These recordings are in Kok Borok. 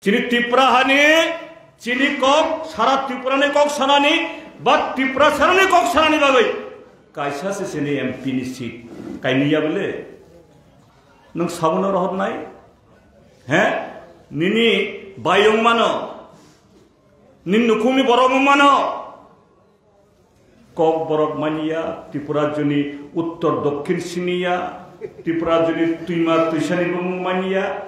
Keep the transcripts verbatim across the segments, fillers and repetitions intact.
Chini Tripura hani, chini kok, sara Tripura ni kok sanani, ba Tripura sara ni kok sanani bagwi kaisa se chini M P ni seat kainiya bole. Nwng sabono rohornai? He? Nini bayung mano? Nini nukhungni borok mano? Kok borok manya, Tripura rajyoni uttor dokhin siniya, Tripura rajyoni twima twisani bumung manya,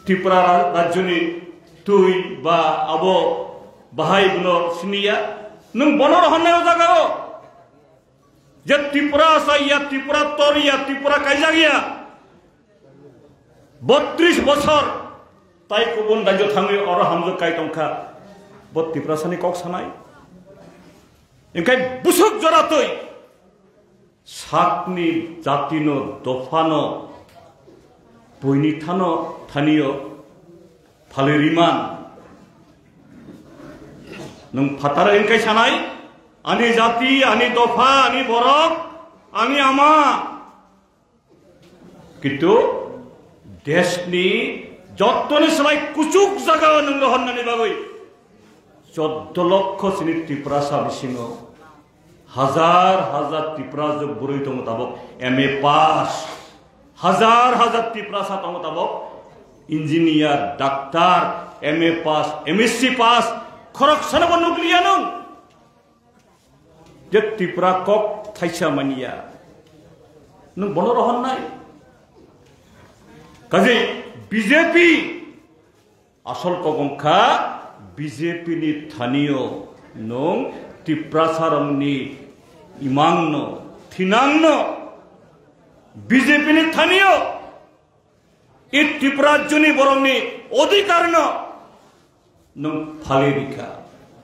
Tripura ra-, rajyoni twi ba abo bahai bono siniya. Nwng bono rohornai o jaga o? Je Tripura sa ya, Tripura tor ya, Tripura kaijak ya. Botris bosor tai kubun rajyo thangwi oro hamjwk kai tongkha. Bo Tiprasani kok sanai. Engkai busuk jora twi sakni jatino dophano buini thano thaniyo phalwi riman. Nwng phataro engkai sanai, ani jati, ani dopha, ani borok, ani ama. Kintu deshni jottoni slai kuchuk jagao nwng rohornani bagwi choddo lokho chini Tiprasa bisingo hajar hajar Tiprasa bwrwi tongo tabok M A pass, hajar hajar Tiprasa tongo tabok engineer, doctor, M A pass, M S C pass, khoroksano bo nukliya nwng. Je Tripura kok thaisa manya, nwng bono rohornai. Kaje B J P asol kok wngkha B J P ni thanio nwng Tiprasa rokni imangno, thinangno B J P ni thanio I Tripura rajyoni borokni odhikarno nwng phalwi rikha.